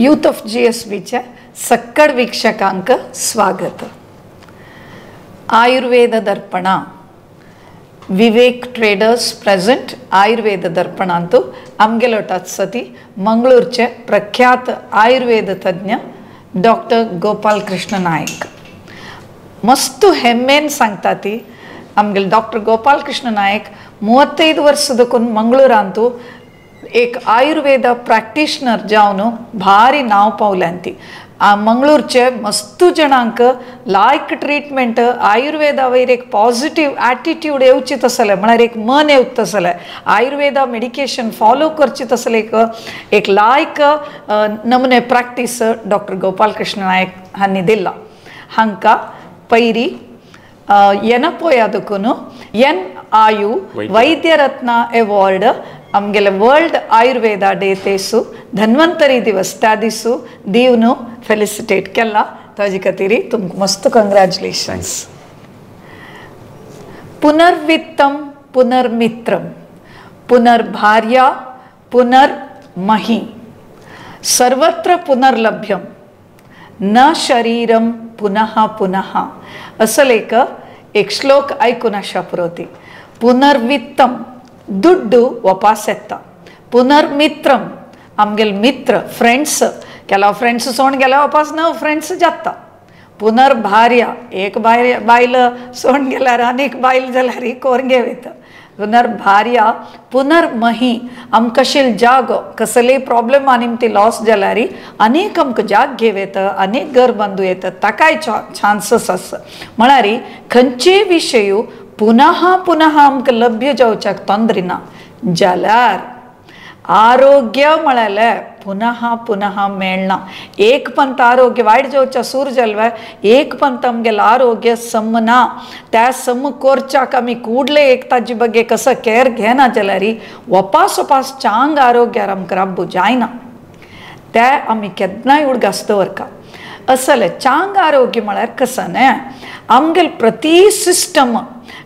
Youth of जीएसबीच्या सक्कड वीक्षकांक स्वागत. आयुर्वेद दर्पण विवेक ट्रेडर्स प्रेझेंट आयुर्वेद दर्पणांतु आमगेलोटात सती मंगळूरचे प्रख्यात आयुर्वेद तज्ञ डॉक्टर गोपाल कृष्ण नायक. मस्त हेम्मेन सांगता ती आमगेले डॉक्टर गोपाल कृष्ण नायक 35 वर्षदकून मंगळूरांतु एक आयुर्वेद प्रॅक्टिशनर जावन भारी नाव पावल्यांती. मंगळूरचे मस्तू जणांक लायक ट्रीटमेंट आयुर्वेदा वयर एक पॉझिटिव्ह ॲटिट्यूड येवची तसलें, म्हळ्यार एक मन येवच तसलें, आयुर्वेदा मेडिकेशन फॉलो करची तसलें एक एक लायक नमुने प्रॅक्टीस डॉक्टर गोपाल कृष्ण नायक हांणी दिला. हांकां पयरी येनपोया देखून एन आयु वैद्यरत्न अवॉर्ड आमगेले वर्ल्ड आयुर्वेदा डे तेसु धन्वंतरी दिवस त्या दिसू दीवन फेलिसिटेट केला. ताजे खातीर तुमकां मस्त कंग्रॅच्युलेशन्स. पुनर्वित्तम पुनर्मित्रम पुनर्भार्या पुनर्मही सर्वत्र पुनर्लभ्यम न शरीरम पुनः पुनः असं एक एक श्लोक आयकून आशा पुरोती. पुनर्वित्तम दुड्डू वापास येता, पुनर्मित्रम आमगेले मित्र फ्रेंड्स केला फ्रेंड्स सोड गेल्या वापास ना फ्रेंड्स जाता, पुनर्भार्या एक बायल सोड गेल्यार आनीक बायल जाल्यार कोरगे वयता, पुनर्भार्या पुनर्मही आमकां कशेल जागो कसलेय प्रॉब्लेम निमती लॉस जाल्यार अनेक आमकां जाग घेव येता, अनेक घर बांदू येता, ताकाय चान्सस आसा. म्हळ्यार खंयचेय विशय पुनः पुनः आमकां लभ्य जावच्याक तोंदरी ना जाल्यार आरोग्य म्हळ्यार पुनः पुनः मेळना. एक पंत आरोग्य वायट जावच्या सूर जाल्वे एक पंत आमगेलें आरोग्य सम ना, त्या सम कोरच्याक आमी कुडले एक ताजे बगे कसो केअर घेना जाल्यार वपास वपास चांग आरोग्यार आमकां राबू जायना, ते आमी केन्नाय उडगास दवरका. असलें चांग आरोग्य म्हळ्यार कसं न्हय आमगेले प्रति सिस्टम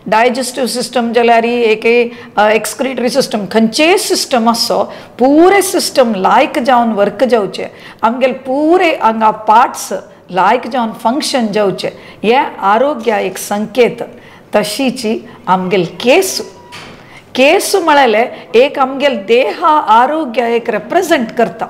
डायजेस्टिव सिस्टम जाल्यार एक एक्सक्रिटरी सिस्टम खंयचेय सिस्टम आसो पुरे सिस्टम लायक जावन वर्क जावचें, आमगेले पुरे हांगा पार्ट्स लायक जावन फंक्शन जावचें, हें आरोग्य एक संकेत. तशीची आमगेले केस केस म्हळ्यार एक आमगेले देह आरोग्य एक रेप्रेजेंट करता.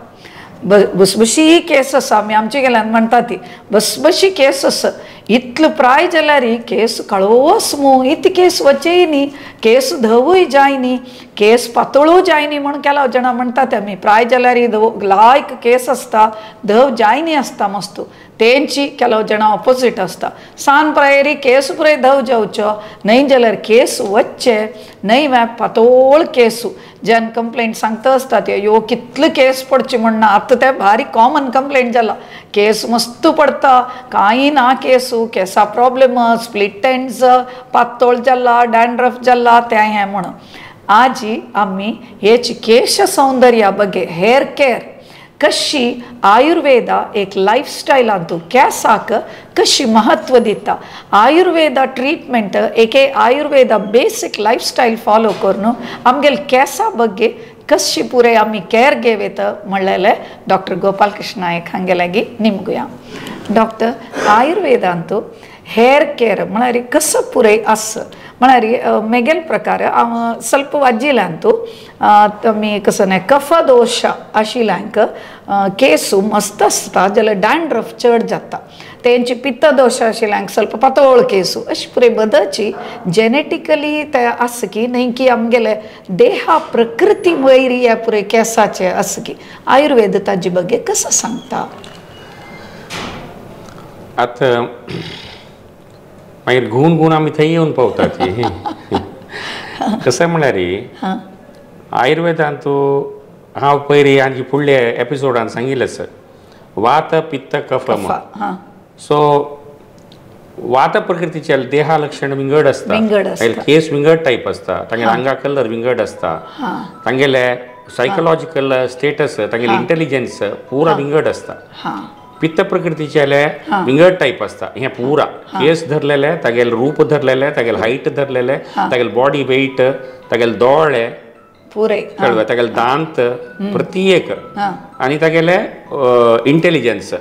बसबशी केस आसा, आमी आमचे गेल्यान म्हणटा ती बसबशी केस आसा, इतलो प्राय जाल्यार केस कळोस मू इतली केस वचेय न्ही, केस धवूय जाय न्ही, केस पातळूय जाय न्ही म्हूण केला जाणां म्हणटा ते आमी. प्राय जाल्यार धव लायक केस आसता धव जाय न्ही आसता मस्तू, तेंची केलो जाणां ऑपोजीट आसता. सान प्रायरी केस पुराय धव जावचो न्हय जाल्यार केस वच्चे न्हय वा पातोळ केसू जेन्ना कंप्लेंट सांगता आसता ते यो कितले केस पडचे म्हण ना, आतां ते भारी कॉमन कंप्लेंट जाला, केस मस्त पडटा कांय ना केसू केसा प्रॉब्लेम स्प्लीट एंड्स पातोळ जाला डॅन्ड्रफ जाला तें हें म्हणून. आजी आमी हेची केश सौंदर्या बगे हेअर केअर कशी आयुर्वेदा एक लायफस्टायलांतू केसाक कशी महत्व दिता, आयुर्वेदा ट्रीटमेंट एके आयुर्वेदा बेसीक लायफस्टायल फॉलो करून आमगेले केसा बगे कशी पुरे आमी केअर घेव येता म्हणलेलें डॉक्टर गोपाल कृष्ण नायक हांगे लागीं निमगुया. डॉक्टर आयुर्वेदांतू हेअर केअर म्हळ्यार कसो पुरे आस म्हळ्यार मेगेल प्रकार हांव ಸ್ವಲ್ಪ वाजिल्यांतू आमी कसो न्हय कफ दोश आशिल्ल्यांक केसू मस्त आसता जाल्यार डॅन्ड्रफ चड जाता, तेंची पित्त दोश आशिल्ल्यांक ಸ್ವಲ್ಪ पातळ केसू अशी पुरे बदलची जेनेटिकली ते आसा की न्हय की आमगेले देहा प्रकृती वयर ह्या पुरे केसाचे आसा की आयुर्वेद ताजे बगे कसो सांगता. आतां मागीर घुवन घुवन आमी थंय येवन पावता ती कशें म्हळ्यार आयुर्वेदांत हांव पयलीं आनी फुडल्या एपिसोडान सांगिल्लें सर वात पित्त कफ म्हूण. सो वात प्रकृतीचे देहा लक्षण विंगड आसता, केस विंगड टायप आसता, तांगेले आंगा कलर विंगड आसता, तांगेले सायकोलॉजिकल स्टेटस तांगेले इंटेलिजन्स पुरा विंगड आसता. पित्त प्रकृतीचे विंगड टायप आसता, हें पुरा केस धरलेले तागेले रूप धरलेले तागेले हायट धरलेले तागेले बॉडी वेट तागेले दोळे पुरे कळवे तागेले दांत प्रत्येक आनी तागेले इंटेलिजन्स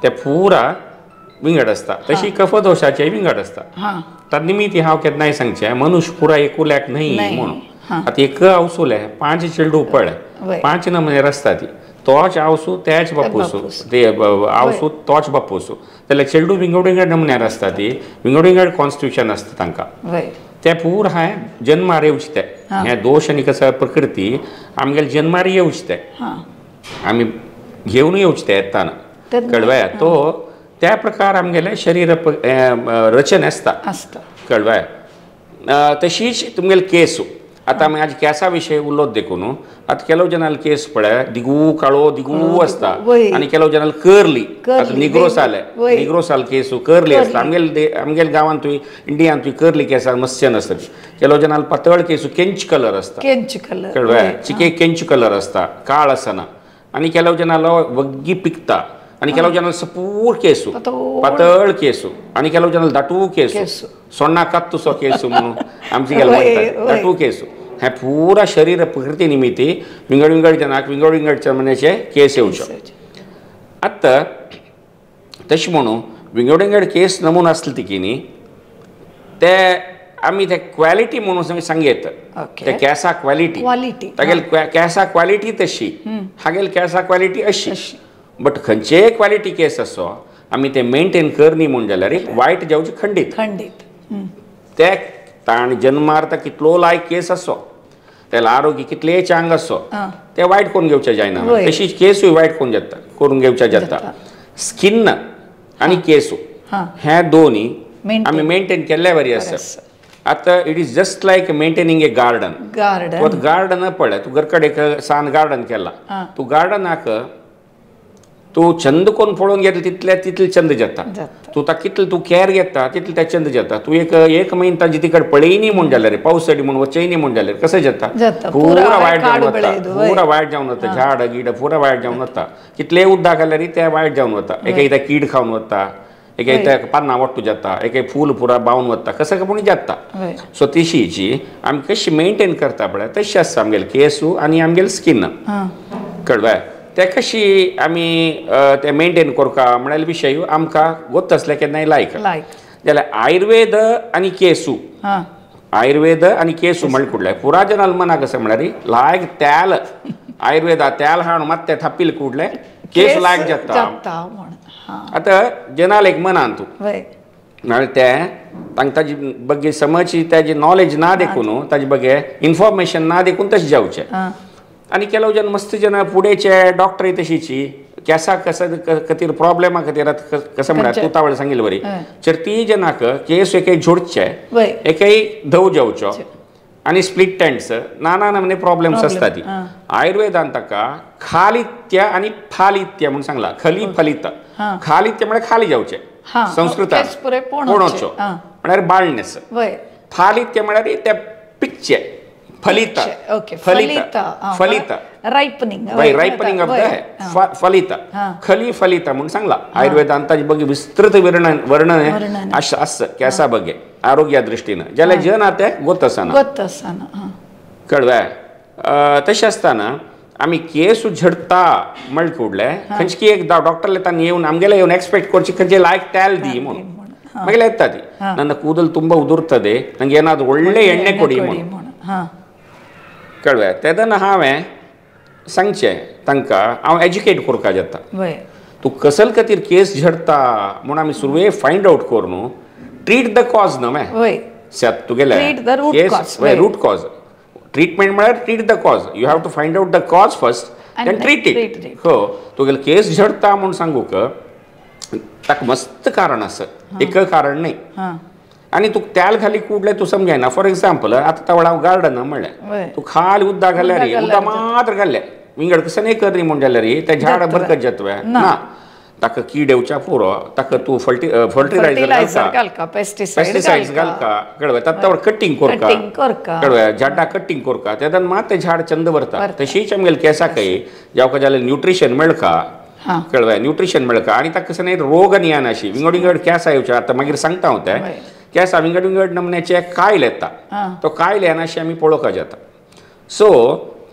ते पुरा विंगड आसता. तशी कफ दोशाचे विंगड आसता. तर निमित्त हांव केन्नाय सांगचें मनुष्य पुरा एकुल्याक न्हय म्हणून. आतां एक आवसूले 5 चेडूं पळय 5 नमुने आसता ती तोच आवसू त्याच बापूसू ते आवसू तोच बापूसू जाल्यार चेडूं विंगड विंगड नमुन्यार आसता ती विंगड विंगड कॉन्स्टिट्युशन आसता तांकां. ते पूर हांवें जन्मार येवचे ते हे दोश आनी कसं प्रकृती आमगेले जन्मार येवचे ते आमी घेवन येवचे ते येताना कळव्या तो त्या प्रकार आमगेले शरीर रचन आसता कळव्या. तशीच तुमगेले केस आतां आमी आज केसा विशय उलोत देखून आतां ಕೆಲವು जनाल केस पळय दिगू काळो दिगू आसता आनी ಕೆಲವು जनाल कर्ली आतां निग्रोसाले निग्रोसाल केसू कर्ली आसता. आमगेले आमगेले गांवांतूय इंडियांतूय कर्ली केसां मस्यन आसता. ಕೆಲವು जनाल पातळ केसू केंच कलर आसता केंच कलर कळ्ळें चिके केंच कलर आसता काळ आसना. आनी ಕೆಲವು जनाल वग्गी पिकता आनी ಕೆಲವು जनाल सपूर केसू पातळ केसू आनी ಕೆಲವು जनाल दाटू केसू सोण्णा कात्तुसो केसू म्हणून आमची गेल म्हणटात दाटू केसू. हे पुरा शरीर प्रकृती निमित्ती विंगड विंगड जनाक विंगड विंगड नमुन्याचे केस येवच्यो. आतां तशें म्हणून विंगड विंगड केस नमुनो आसले ती न्ही ते आमी ते क्वॉलिटी म्हणून सांगयत ते केसा क्वॉलिटी तागेले केसा क्वॉलिटी तशी हागेले केसा क्वॉलिटी अशी. बट खंयचेय क्वॉलिटी केस आसो आमी ते मेंटेन करनी म्हूण जाल्यार वायट जावचे खंडीत खंडीत. ते ताण जन्मार ताका कितलो लायक केस आसो त्याला आरोग्य कितलेय चांग आसो ते वायट करून घेवचे जायना. तशीच केसूय वायट करून जाता करून घेवचे जाता. स्किन आनी केसू हे दोनी आमी मेंटेन केल्ल्या बरी आसा. आतां it is just like maintaining a garden. तूं आतां गार्डन पळय तूं घर कडेन सान गार्डन केलां तूं गार्डनाक तूं छंद कोण पळोवन घेतले तितले तितले छंद जाता. तूं ताका कितले तूं कॅर घेता तितले ते छंद जाता. तूं एक एक म्हयनो ताजे तिकड पळयनी म्हूण जाल्यार पावस सडी म्हूण वचयनी म्हूण जाल्यार कसं जाता पुरा वायट जावन वता पुरा वायट जावन वता झाड गिड पुरा वायट जावन वता. कितलेय उदक घाल्यार ते वायट जावन वता. एक एकदां कीड खावन वता एक एकदां पानां वाडटू जाता एक फूल पुरा बावन वता कसं पूण जाता. सो तशीची आमी कशी मेंटेन करता पळय तशी आसता आमगेले केसू आनी आमगेले स्किन कळ्ळें. ते कशी आमी ते मेंटेन करता म्हळ्यार विशय आमकां गोत आसले केन्नाय लायक जाल्यार आयुर्वेद आनी केसू आयुर्वेद आनी केसू म्हळ्यार कुडले पुरा जनाल मनाक कशें म्हळ्यार लायक तेल आयुर्वेदा तेल हाडून मात ते थापील कुडले केस लायक जाता. आतां जनाल एक मनान तूं म्हळ्यार ते तांकां ताजी बगे समज ताजी नॉलेज ना देखून ताजे बगे इन्फॉर्मेशन ना देखून तशें जावचें. आनी ಕೆಲವು जन मस्त जन फुडेचे डॉक्टर तशीची केसा कसं खातीर प्रॉब्लेमा खातीर कसं म्हळ्यार तूं तावळ सांगिल्ले वरी चर्ती जनाक केस एकय झोडचे एकय धव जावचो आनी स्प्लीट टेंट्स नाना नमने प्रॉब्लेम्स आसता ती. आयुर्वेदान ताका खालित्य आनी फालित्य म्हूण सांगला. खली फलित खालित्य म्हळ्यार खाली जावचे संस्कृतान पोणोचो म्हळ्यार बाळनेस. फालित्य म्हळ्यार ते पिकचे फलित फलित फलित रायपनिंग रायपनिंग ऑफ the फलित खली फलित म्हणून सांगला. आयुर्वेदान ताजे बगे विस्तृत वर्णन वर्णन आसा केसा बगे आरोग्या दृष्टीनं जाल्यार जन ते गोत आसना गोत आसना कळ्ळें. तशें आसतना आमी केस झडता म्हळ कुडले खंयची एक डॉक्टरले तांणी येवन आमगेले येवन एक्सपेक्ट करची खंयचे लायक तेल दी म्हणून मागीर येता ती ನನ್ನ ಕೂದಲು ತುಂಬ ಉದುರ್ತದೆ ನಂಗೆ ಏನಾದ್ರು ಒಳ್ಳೆ ಎಣ್ಣೆ ಕೊಡಿ म्हणून कळ्ळें. तेन्ना हांवें सांगचें तांकां हांव एज्युकेट करपा जाता तूं कसल खातीर केस झडता म्हूण आमी सुरवे फायंड आवट करून ट्रीट the cause न्हय सेत तुगेले केस रूट कॉज ट्रीटमेंट म्हळ्यार treat the cause. You have to find out the cause first then treat it. हो तुगेले केस झडता म्हूण सांगूक ताका मस्त कारण आसा एक कारण न्हय. आनी तुका तेल घाली कुडले तूं समजायना. फॉर एग्जाम्पल आतां तवळ हांव गार्डन म्हणलें तूं खाली उदक घाल्यार उदक मात्र घाल्लें विंगड कसं नाही करनी म्हूण जाल्यार तें झाड बरकत जाता ना ताका कीड येवच्या पुरो ताका तूं फर्टिलायझर घालका पेस्टिसायड्स घालका कळ्ळें. ताका कटिंग करका कळ्ळें झाडां कटिंग करका तेन्ना मात तें झाड चंद व्हरता. तशीच आमगेले केसाकय जावका जाल्यार न्युट्रिशन मेळका कळ्ळें न्युट्रिशन मेळका आनी ताका कसं न्ही रोग आनी येना अशी विंगड विंगड केसां येवच्या. आतां मागीर सांगता हांव तें केसां विंगड विंगड नमुन्याचे कायल येता तो कायल येना अशें आमी पळोवपाक जाता. सो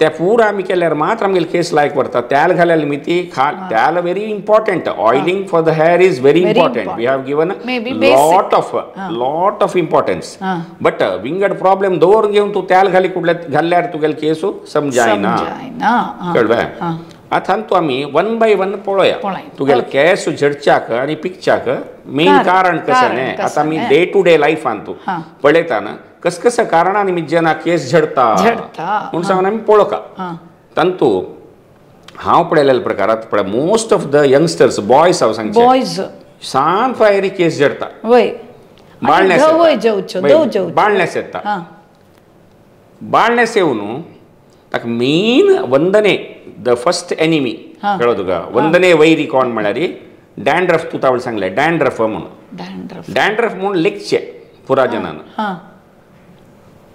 त्या पुरा आमी केल्यार मात्र आमगेले केस लायक व्हरता. तेल घाल्यार मिती खा तेल very important. Oiling for the hair is very important. We have given lot of lot of importance. But विंगड प्रॉब्लेम दवरून घेवन तूं तेल घाली कुडल्या घाल्यार तुगेले केसू समजायना. कळ्ळें? आतां तूं आमी वन बाय वन पळोवया तुगेले केस झडच्याक आनी पिकच्याक मेन कारण कशें न्ही. आतां आमी डे टू डे लायफान तूं पळयता ना कस कस कारणान जेन्ना केस झडता म्हूण सांगून आमी पळोवका. तांतू हांव पळयलेल्या प्रकारात पळय most of the youngsters boys हांव सांगचें बॉयज सान फायरी केस झडता. बाळण्यास बाळण्यास येता. बाळण्यास येवन ताका मेन वंदने the first enemy कळ्ळो तुका. वंदने वैरी कोण म्हळ्यार डॅन्ड्रफ. तूं तावळ सांगलें डॅन्ड्रफ म्हणून. डॅन्ड्रफ म्हूण लेखचें पुरा जनान.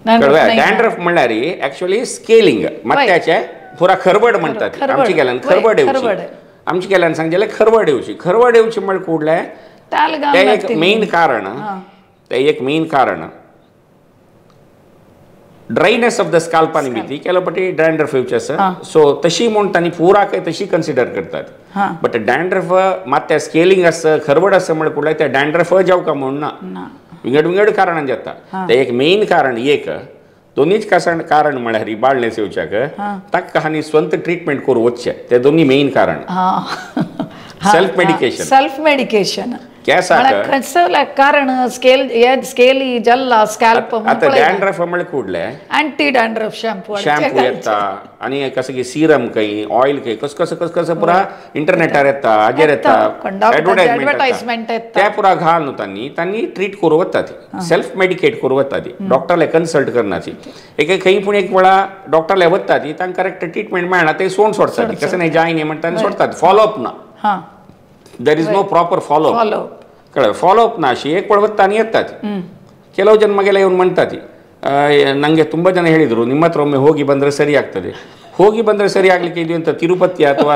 डॅन्ड्रफ म्हणल्यार ऍक्च्युअली स्केलिंग मात्याचे पुरा खरबड म्हणतात. आमची केल्यान खरबड येवची. आमची केल्यान सांगचें खरबड येवची. खरबड येवची म्हळ्यार कुडलें तें एक मेन कारण. तें एक मेन कारण ड्रायनेस ऑफ the स्काल्पा निमित्ती केलो पटी डॅन्ड्रफ येवचे आसा. सो तशी म्हूण तांणी पुरा काय तशी कन्सिडर करतात. बट डॅन्ड्रफ मात्या स्केलिंग आसा खरबड आसा म्हळ्यार कुडलें तें डॅन्ड्रफ जावका म्हूण ना. विंगड विंगड कारणान जाता. तें एक मेन कारण एक. दोनीच कारण म्हळ्यार बाळण्यास येवच्याक ताका आनी स्वंत ट्रिटमेंट करूं वचचें. ते दोनी मेन कारण. Self medication. Self medication केसाक कारण स्केल स्केली जल्ला स्कॅल्प. आतां डॅन्ड्रफ म्हळ्यार कुडलें एंटी डॅन्ड्रफ शॅम्पू शॅम्पू येता आनी कसं की सिरम खंय ऑयल खंय कस कसं कस कसं पुरा इंटरनेटार येता हाजेर येता एडवर्टायजमेंट येता त्या पुरा घाल न्हू तांणी तांणी ट्रीट करूं वता ती सेल्फ मेडिकेट करूं वता ती डॉक्टरले कन्सल्ट करनाची. एक खंय पूण एक वेळा डॉक्टरले वता ती तांकां करेक्ट ट्रिटमेंट मेळना ते सोड सोडटा ती कसं नाही जाय न्ही म्हणटा आनी सोडटात. फॉलोअप ना. There is no proper follow up. कळ्ळें? फॉलोअप ना अशी एक वेळ वता येतात. ಕೆಲವು ಜನ ಮಗೆಲ್ಲ ಇವನು म्हणतात ನನಗೆ ತುಂಬ ಜನ ಹೇಳಿದರು ನಿಮ್ಮ ಹತ್ರ ಒಮ್ಮೆ ಹೋಗಿ ಬಂದರೆ ಸರಿ ಆಗ್ತದೆ. ಹೋಗಿ ಬಂದರೆ ಸರಿ ಆಗಲಿಕ್ಕೆ ಇದು ಅಂತ ತಿರುಪತಿ ಅಥವಾ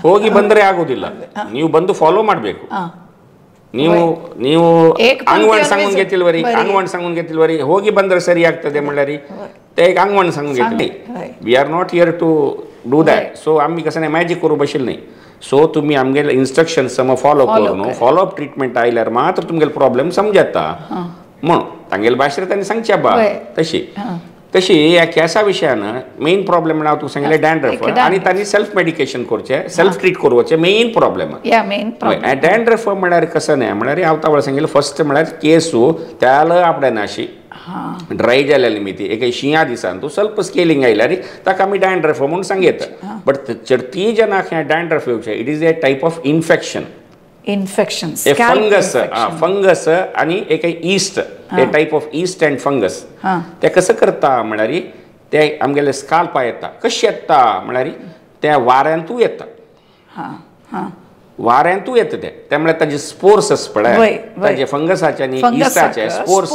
ಹೋಗಿ ಬಂದರೆ ಆಗೋದಿಲ್ಲ. ನೀವು ಬಂದು ಫಾಲೋ ಮಾಡಬೇಕು. ನೀವು ನೀವು ಅಂಗವಾಣ ಸಂಘನ್ ಗೆತ್ತಿಲ್ವರಿ ಅಂಗವಾಣ ಸಂಘನ್ ಗೆತ್ತಿಲ್ವರಿ ಹೋಗಿ ಬಂದರೆ ಸರಿ ಆಗ್ತದೆ म्हणल्यार ते एक अंगवण सांगून घेतली. We are not here to do that. So आम्ही कसं मॅजिक करू बशील नाही. सो तुम्ही आमगेले इन्स्ट्रक्शन सम फॉलो करून फॉलोअप ट्रिटमेंट आयल्यार मात्र तुमगेले प्रॉब्लेम समजता म्हणून तांगेले भाशेर तांणी सांगचे बा. तशी तशी ह्या केसा विशयान मेन प्रॉब्लेम म्हणल्यार हांव तुका सांगलें डॅन्ड्रफ आनी तांणी सेल्फ मेडिकेशन करचें सेल्फ ट्रीट करचें मेन प्रॉब्लेम. डॅन्ड्रफ म्हळ्यार कसं न्ही म्हळ्यार हांव तावळ सांगलें फर्स्ट म्हळ्यार केसू त्याला आपणाशी ड्राय जाल्या निमित्ती एक शिंया दिसान तूं ಸ್ವಲ್ಪ स्केलिंग आयल्यार ताका आमी डॅन्ड्रफ म्हणून सांगयता. बट चडती जनाक हें डॅन्ड्रफ येवचें it is a type of infection. Infection a fungus. Fungus आनी एक yeast a type of yeast and fungus. ते कसं करता म्हळ्यार ते आमगेले स्काल्पा येता. कशें येता म्हळ्यार त्या वाऱ्यांतूय येता. वाऱ्यांतूय येता ते त्यामुळे ताजे स्पोर्स आसा पळय ताजे फंगसाचे आनी इस्टाचे स्पोर्स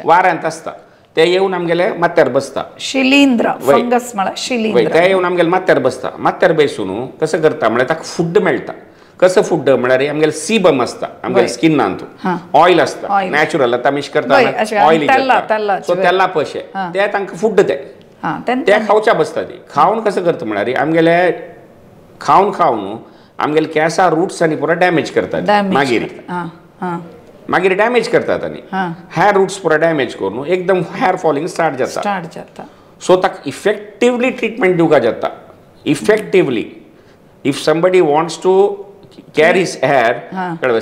वाऱ्यांत आसता ते येवन आमगेले माथ्यार बसता. शिलींद्र फंगस म्हळ्यार शिलींद्र. ते येवन आमगेले माथ्यार बसता. माथ्यार बसून कसं करता म्हळ्यार ताका फूड मेळटा. कसं फूड म्हळ्यार आमगेले सीबम आसता आमगेले स्किनान ऑयल आसता नॅचरल. आतां आमी करता ऑयल सो तेला पशे ते तांकां फूड ते ते खावच्या बसता. ती खावन कसं करता म्हळ्यार आमगेले खावन खावन आमगेले केसा रुट्स आनी पुरा डॅमेज करतात. मागीर मागीर डॅमेज करतात आनी हेअर रुट्स पुरा डॅमेज करून एकदम हेअर फॉलिंग स्टार्ट जाता. सो ताका इफेक्टिवली ट्रिटमेंट दिवपाक जाता. Effectively if somebody wants to care his hair,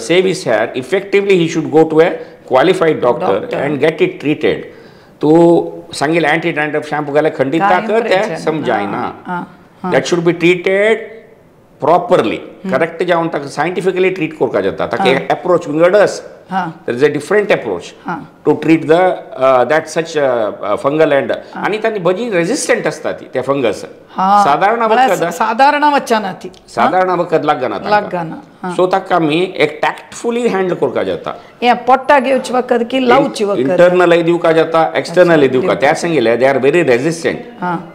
save his hair, effectively he should go to a qualified doctor and get it treated. तूं सांगेल anti dandruff shampoo घाल्यार खंडीत ताका तें समजायना. That should be treated properly. Correct जावन ताका scientifically treat करपाक जाता. ताका एप्रोच विंगड आसा. There is a different approach to treat the that such fungal and आणि त्यांनी बजी रेजिस्टंट असतात ती त्या फंगस. साधारण वखद साधारण वचना ती साधारण वखद लागना लागना. सो ताका आमी एक टॅक्टफुली हँडल करपाक जाता. हे पोट्टा घेवची वखद की लावची वखद इंटरनलय दिवपाक जाता एक्सटर्नलय दिवपाक. त्या सांगिल्लें they are very resistant.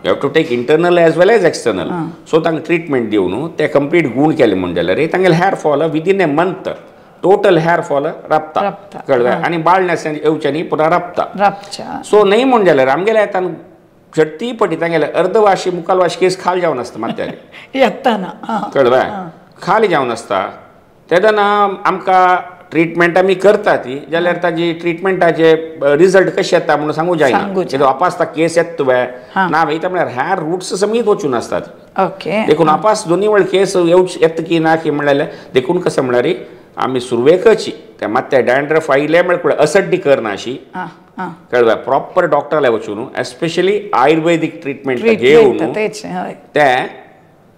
You have to take internal as well as external. So तांकां ट्रिटमेंट दिवन ते कंप्लीट गूण केले म्हूण जाल्यार तांगेले hair fall within a month total hair fall राबता. कळ्ळें? आनी बाळण्यास येवच्यांनी पुरा राबता. सो न्हय म्हूण जाल्यार आमगेल्या हातान चडटी पटी तांगेले अर्दवाशी मुखालवाशी केस खाली जावन आसता मात्यार येतना कळ्ळें खाली जावन आसता तेन्ना आमकां ट्रिटमेंट आमी करता ती जाल्यार ताजी ट्रिटमेंटाचे रिजल्ट कशे येता म्हणून सांगू जायना कित्याक वापास केस येता तुवें ना वयता म्हळ्यार हॅर रुट्स समेत वचून आसतात ओके देखून आपास दोनी वेळ केस येवच येता की ना की म्हणल्यार देखून कशें म्हळ्यार आमी सुरवेकच त्या मात्या डॅन्ड्रफ आयले म्हळ्यार असड्डी करना अशी कळ्ळें प्रॉपर डॉक्टराक वचून एस्पेशली आयुर्वेदीक ट्रिटमेंट घेवन तें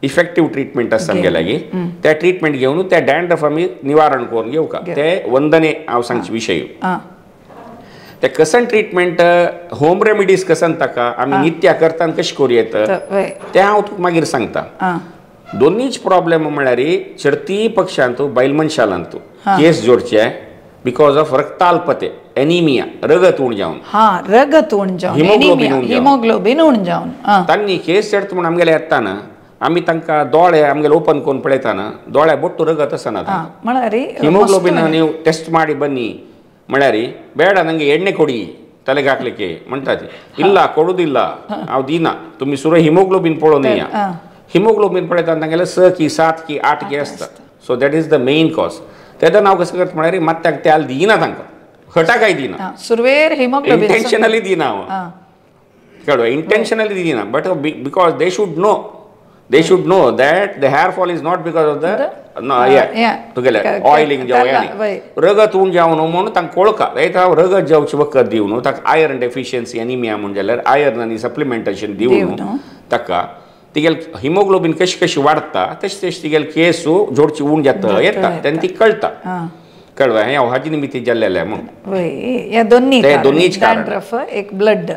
इफेक्टीव ट्रिटमेंट आसता आमगे लागीं त्या ट्रिटमेंट घेवन त्या डॅन्ड्रफ आमी निवारण करून घेवका ते वंदने हांव सांगचे विशय ते कसन ट्रिटमेंट होम रेमिडीज कसन ताका आमी नित्या करता कशें करूं येता तें हांव तुका मागीर सांगता दोनीच प्रॉब्लेम म्हळ्यार चडती पक्षांतू बायल मनशालांतू केस जोडचे because of रक्ताल्पते एनिमिया रगत उण जावन हां रगत उण जावन हिमोग्लोबीन उण जावन तांणी केस चडत म्हूण आमगेले येताना आमी तांकां दोळे आमगेले ओपन करून पळयताना दोळ्या बोट्टू रगत आसना म्हळ्यार हिमोग्लोबीन ನೀವು ಟೆಸ್ಟ್ ಮಾಡಿ ಬನ್ನಿ म्हळ्यार ಬೇಡ ನಂಗೆ ಎಣ್ಣೆ ಕೊಡಿ ತಲೆಗೆ ಹಾಕ್ಲಿಕ್ಕೆ म्हणटात ಇಲ್ಲ ಕೊಡುದಿಲ್ಲ हांव दिना तुमी सुरू हिमोग्लोबीन पळोवन या हिमोग्लोबीन पळयता तांगेले 6 की 7 की 8 की आसता so that is the main cause तेन्ना हांव कसं करता म्हळ्यार मात्याक तेल दिना तांकां हटा काय दिना सुरवेर हिमोग्लोबीन इंटेन्शनली दिना हांव कळ्ळें इंटेन्शनली दिना but because they should know they should know that the hair fall is not because of the तुगेले ऑयलिंग जावं रगत उण जावन म्हणून तांकां कळका रायत हांव रगत जावचें वखद दिवन ताका आयर्न डेफिशियन्सी एनिमिया म्हूण जाल्यार आयर्न आनी सप्लिमेंटेशन दिवन ताका तिगेले हिमोग्लोबीन कशी कशी वाडटा तशें तशें तिगेले केस जोडची उण जाता येता तेन्ना ती कळटा कळ्ळें हें हांव हाजे निमित्त जाल्लें म्हणून ते दोनीच कारण एक ब्लड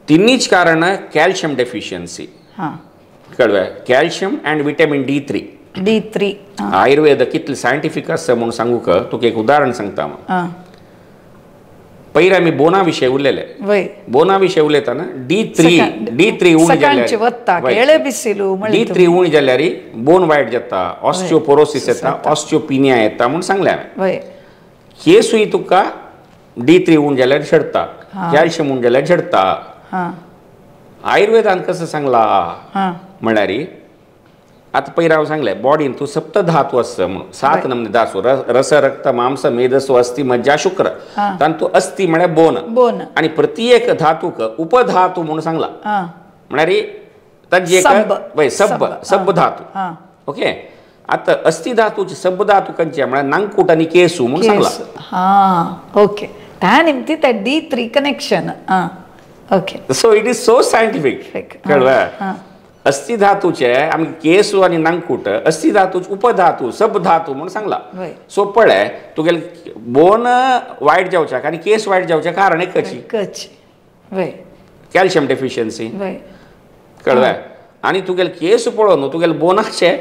तिनूच कारण कॅल्शियम डेफिशियन्सी कळ्ळें calcium and vitamin D3 D3 Ayurveda कितले सायंटिफीक आसा म्हणून सांगूक तुका एक उदाहरण सांगता हांव पयर आमी बोना विशय उलयले बोना विशय उलयतना D3 उण जाल्यार D3 उण जाल्यार बोन वायट जाता ऑस्टियोपोरोसिस येता ऑस्टियोपिनिया येता म्हणून सांगलें हांवें केसूय तुका D3 उण जाल्यार झडटा कॅल्शियम उण जाल्यार झडटा आयुर्वेदान कसं सांगला म्हळ्यार आतां पयर हांव सांगलें बॉडीन तूं सप्तधातू आसता म्हणून 7 नमने धातू रस रक्त मांस मेदस अस्थि मज्जा शुक्र तातूंत अस्थि म्हळ्यार बोन बोन आनी प्रति एक धातूक उपधातू म्हणून सांगला म्हळ्यार ताजी एक सब सब धातू ओके आतां अस्थि धातूचे सब धातू खंयचे म्हळ्यार नांकूट आनी केसू म्हणून सांगला हां ओके त्या निमती ते D3 connection okay so it is so scientific कळ्ळें अस्थि धातूचे आमी केसू आनी नांकूट अस्थि धातूचे उपधातू सब धातू म्हणून सांगला सो पळय तुगेले बोन वायट जावच्याक आनी केस वायट जावचें कारण एकच कॅल्शियम डेफिशियन्सी कळ्ळें आनी तुगेले केस पळोवन तुगेले बोनाचे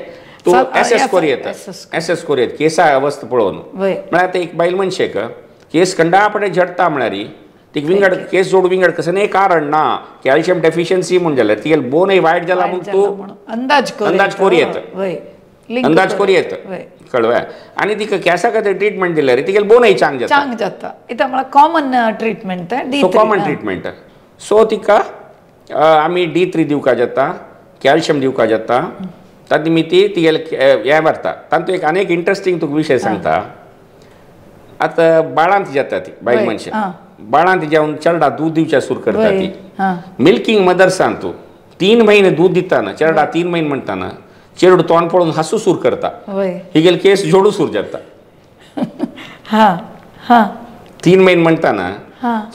तूं एसेस करूं येता एसेस करूं येता केसा अवस्था पळोवन म्हळ्यार आतां एक बायल मनशेक केस कंडापणे झडटा म्हळ्यार तिका विंगड केस जोड विंगड कसं नाही कारण ना कॅल्शियम डेफिशियन्सी म्हूण जाल्यार तिगेले बोनय वायट जाला म्हूण तूं अंदाज अंदाज करूं येता अंदाज करूं येता कळ्ळें आनी तिका केसा खातीर ट्रिटमेंट दिल्यार तिगेले बोनय चांग जाता चांग जाता इथं म्हळ्यार common treatment so common treatment so तिका आमी D3 दिवका जाता कॅल्शियम दिवका जाता ताजे निमित्ती तिगेले हें मारता तातूंत एक आनी एक इंट्रस्टींग तुका विशय सांगता आतां बाळांत जाता ती बायल मनशां बाळांत जावन चेरडा दूद दिवच्या सुरू करता ती मिल्किंग मदर्सान तूं 3 महिने दूद दिताना चेरडा 3 महिने म्हणटाना चेरडू तोंड पळोवन हांसू सूर करता हिगेले केस जोडू सूर जाता 3 महिने म्हणटाना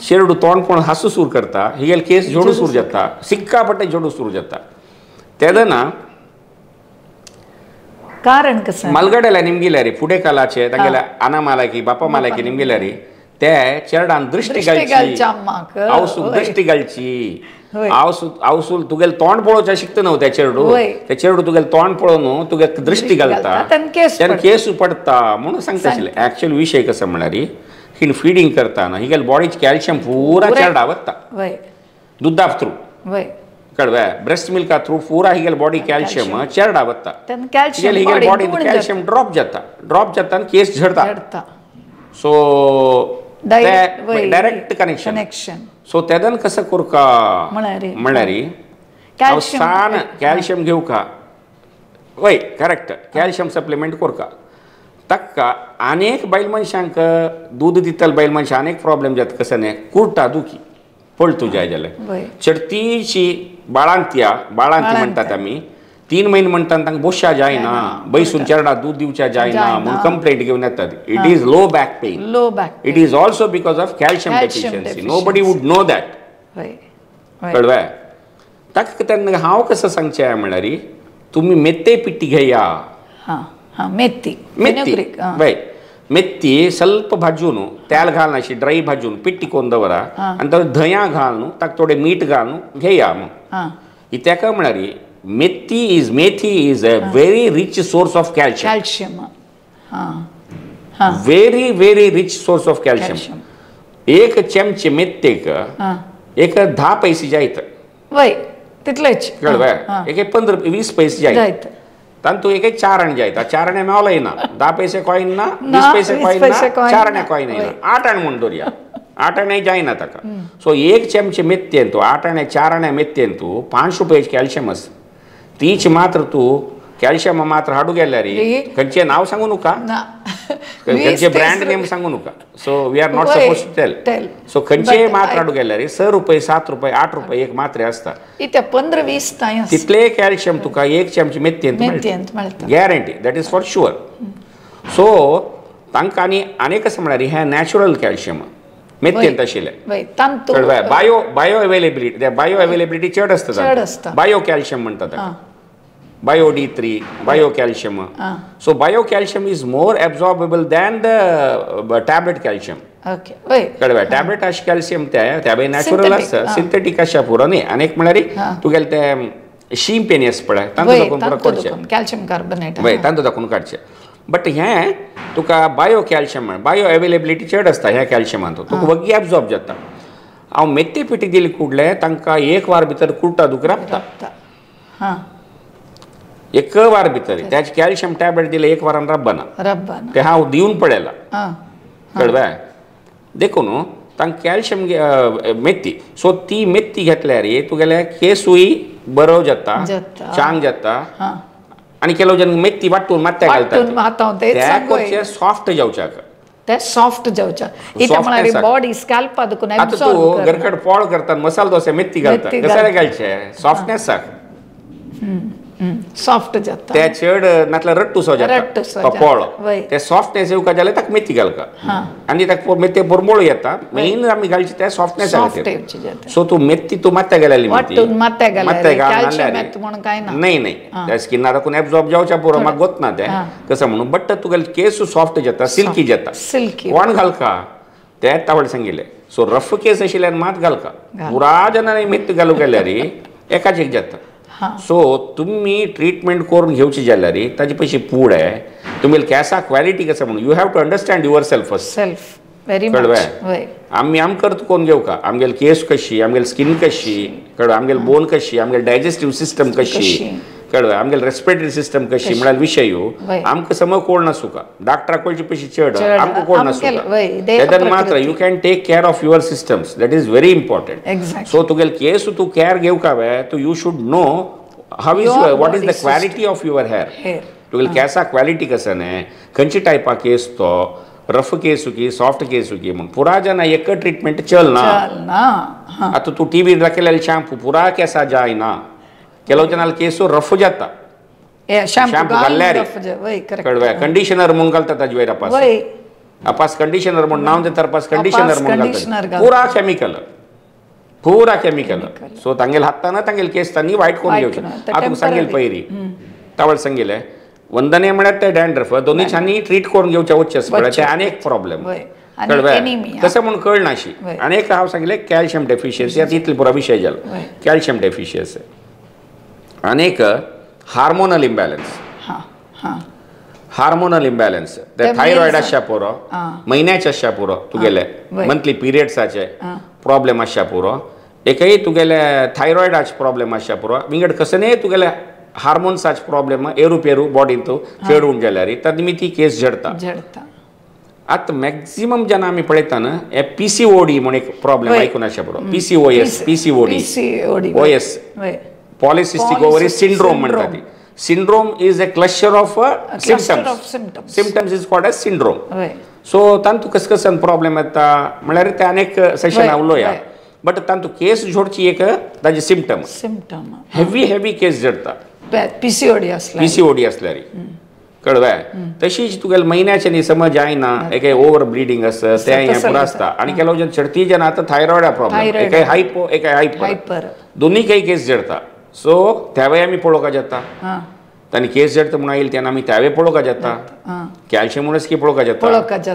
चेरडू तोंड पळोवन हांसू सूर करता हिगेले केस जोडू सूर जाता सिक्कापटे जोडू सूर जाता तेन्ना कारण कसं मलगड्याला निमगिल्यार फुडें कालाचे तांगेल्या आना मालाकी बापा मालाकी निमगिल्यार ते चेरडान दृष्टी घालची आवसूक दृष्टी घालची आवसूल तुगेले तोंड पळोवचें शिकता न्हू ते चेरडू ते चेरडू तुगेले तोंड पळोवन तुगे दृष्टी घालता तेन्ना केस पडटा म्हणून सांगता आशिल्लें एक्चुअल विशय कसो म्हळ्यार ही फिडिंग करताना हिगेले बॉडीचे कॅल्शियम पुरा चेरडा वता दुधा थ्रू कळ्ळें ब्रेस्ट मिल्का थ्रू पुरा हिगेले बॉडी कॅल्शियम चेरडा वता हिगेले बॉडी कॅल्शियम ड्रॉप जाता ड्रॉप जाता आनी केस झडटा सो डायरेक्ट कनेक्शन सो तेदन कसं करका म्हळ्यार सान कॅल्शियम घेवका वय करेक्ट कॅल्शियम सप्लिमेंट करका ताका अनेक बायल मनशांक दूद दितले बायल मनशां अनेक प्रॉब्लेम जाता कसं न्ही कुर्टा दुखी पळतू जाय जाल्यार चडतीशी बाळांत्या बाळांती म्हणटात आमी 3 म्हयने म्हणटात तांकां बोशा जायना बैसून चेरडा दूद दिवच्या जायना म्हूण कंप्लेंट घेवन येतात. It is low back pain. Low back. It is also because of calcium deficiency. Nobody would know that. कळवें ताका तेन्ना हांव कसं सांगचें म्हळ्यार तुमी मेत्ते पिट्टी घेया. मेथी मेथी वय मेथी ಸ್ವಲ್ಪ भाजून तेल घालून अशी ड्राय भाजून पिट्टी करून दवरा आनी तातूंत धंया घालून ताका थोडें मीठ घालून घेया मग कित्याक म्हळ्यार methi is a very rich source of calcium. Calcium very very rich source of calcium. एक चमचे मेथेक एक 10 पैसे जायत वय तितलेच कळवें एक 15-20 पैसे जायत तांतू एक 4 आणे जायता 4 आणे मेवले ना 10 पैसे कॉइन ना 20 पैसे कॉइन ना 4 आणे कॉइन ना 8 आणे म्हूण दवरया 8 आणे जायना ताका. सो एक चमचे मेथयेन तूं 8 आणे 4 आणे मेथयेन तूं 5 रुपये कॅल्शियम आसा तीच मात्र तूं कॅल्शियम मात्र हाडू गेल्यार खंयचें नांव सांगू नका खंयचे ब्रँड नेम सांगू नका. So we are not suppose to tell. So खंयचेय मात्र हाडू गेल्यार 6 रुपये 7 रुपये 8 रुपये एक मात्रे आसता 15-20 तितले कॅल्शियम तुका एक चमचे मेथयेंत मेळटा guarantee that is for sure. So तांकां आनी आनी कशें म्हळ्यार हें नॅचरल कॅल्शियम मेथयेंत आशिल्लें bio bio availability bio availability चड आसता बायो कॅल्शियम म्हणटा ताका bio D3, bio calcium. So bio calcium is more absorbable than the tablet calcium. Okay. Wait. कळवें tablet आश calcium ते ते नॅचरल आसता सिंथेटिक आशा पुरो न्ही आनी एक म्हळ्यार तुगेले ते शीम पेनी आसा पळय तांतू दाखोवन पुरो करचें कॅल्शियम कार्बोनेट वय तांतू दाखोवन काडचें. बट हें तुका बायो कॅल्शियम बायो अवेलेबिलिटी चड आसता ह्या कॅल्शियमान तुका वग्गी एब्जॉर्ब जाता. हांव मेथी पिठी दिली कुडले तांकां एक वार भितर कुर्टा दुख राबता एक वार भितर त्याचे कॅल्शियम टॅबलेट दिले एक वारान रब्बना ते हांव दिवन पळयला कळवें देखून तांकां कॅल्शियम मेथी सो ती मेथी घेतल्यार तुगेले केसूय बरो जाता चांग जाता आनी ಕೆಲವು जन मेथी वाटून मात्या घालतात ते सॉफ्ट जावच्याक ते सॉफ्ट जावच्या इथे म्हळ्यार बॉडी स्कॅल्प देखून आतां तूं गरकट पोळ करता मसाला दोसे मेथी घालता कशें घालचे सॉफ्टनेसाक सॉफ्ट जाता ते चड नातल्यार रट्टूसो जाता पोळ ते सॉफ्टनेस येवका जाल्यार ताका मेथी घालका आनी ताका मेथी बोरमोळ येता मेन आमी घालची ते सॉफ्टनेस जाता. सो तूं मेथी तूं मात्या घालेली मात्या घाल नाही नाही त्या स्किना दाखून एब्जॉर्ब जावच्या पुरो म्हाका गोत ना ते कसं म्हणून बट तुगेले केस सॉफ्ट जाता सिल्की जाता. सिल्की कोण घालका ते तावड सांगिल्ले. सो रफ केस आशिल्ल्यान मात घालका पुरा जाणांनी मेथी घालूंक गेल्यार एकाच एक जाता. सो तुम्ही ट्रीटमेंट करून घेवची जाल्यार ताजे पयशे पूड आहे तुमी केसा क्वालिटी कसं म्हणून you have to understand yourself first self very much. आमी आमकां करून घेवका आमगेले केस कशी आमगेले स्किन कशी कळवें आमगेले बोन कशी आमगेले डायजेस्टीव सिस्टम कशी कळवें आमगेले रेस्पिरेटरी सिस्टम कशी म्हळ्यार विशय आमकां समज कोण नासुका डॉक्टरा कळचे पयशे चड आमकां कोण नासुका तेन्ना मात्र you can take care of your systems that is very important. So तुगेले केस तूं केअर घेवका वे तूं you should know how is what is the quality of your hair. तुगेले केसा क्वालिटी कसं न्ही खंयचे टायपा केस तो रफ केस की सॉफ्ट केस की म्हूण पुरा जाणा एक ट्रिटमेंट चलना. आतां तूं टीव्हीर दाखयलेले शॅम्पू पुरा केसा जायना ಕೆಲವು ಜನ ಕೇಸು ರಫ್ जाता शॅम्पू घालल्यार कळवें कंडिशनर म्हूण घालता ताजे वयर अपास अपास कंडिशनर म्हूण नांव दिता अपास कंडिशनर म्हूण घालता पुरा केमिकल पुरा केमिकल. सो तांगेले हातान तांगेले केस तांणी वायट करून घेवचे. आतां तुका सांगेल पयरी तावळ सांगिल्लें वंदने म्हळ्यार ते डॅन्ड्रफ दोनूय छानी ट्रीट करून घेवचे वचचे आसता ते आनी एक प्रॉब्लेम कळवें तशें म्हूण कळनाशी. आनी एक हांव सांगिल्लें कॅल्शियम डेफिशियन्सी आतां इतले पुरो विशय जालो कॅल्शियम डेफिशियन्सी आनी एक हार्मोनल इम्बॅलन्स. हार्मोनल इम्बॅलन्स ते थायरॉयड आसच्या पुरो म्हयन्याचे आसच्या पुरो तुगेले मंथली पिरियड्साचे प्रॉब्लेम आसच्या पुरो एकय तुगेले थायरॉयडाचे प्रॉब्लेम आसच्या पुरो विंगड कसले तुगेले हार्मोन्साचे प्रॉब्लेम एरू पेरू बॉडींत चडून गेल्यार तातूंत ती केस झडता. आतां मॅक्झिमम जेन्ना आमी पळयता न्हू हे PCOD म्हूण एक प्रॉब्लेम आयकून आसचे बरो. PCOS, PCOD, OS, polycystic ovary syndrome म्हणटा ती. Syndrome is a cluster of symptoms. Symptoms is called as syndrome. So तांतू कस कसन प्रॉब्लेम येता म्हळ्यार ते अनेक सेशन उलोवया, बट तांतू केस जोडची एक ताजे सिमटम, सिमटम हेवी हेवी केस जडता PCOD आसल्यार, PCOD आसल्यार कळवे. तशीच तुगेले म्हयन्याचे न्ही समज जायना, एक ओवर ब्लिडींग आसा तें हें पुरो आसता. आनी ಕೆಲವು जन चडती जन आतां थायरॉयडा प्रॉब्लेम, एकाय हायपो एकाय हायपर, दोन्ही काही केस जडता. सो त्यावेळी आमी पळोवपाक जाता, तांणी केस जडता म्हणून आयली तेन्ना आमी त्यावेळी पळोवपाक जाता. कॅल्शियम उणें पळोवपाक जाता,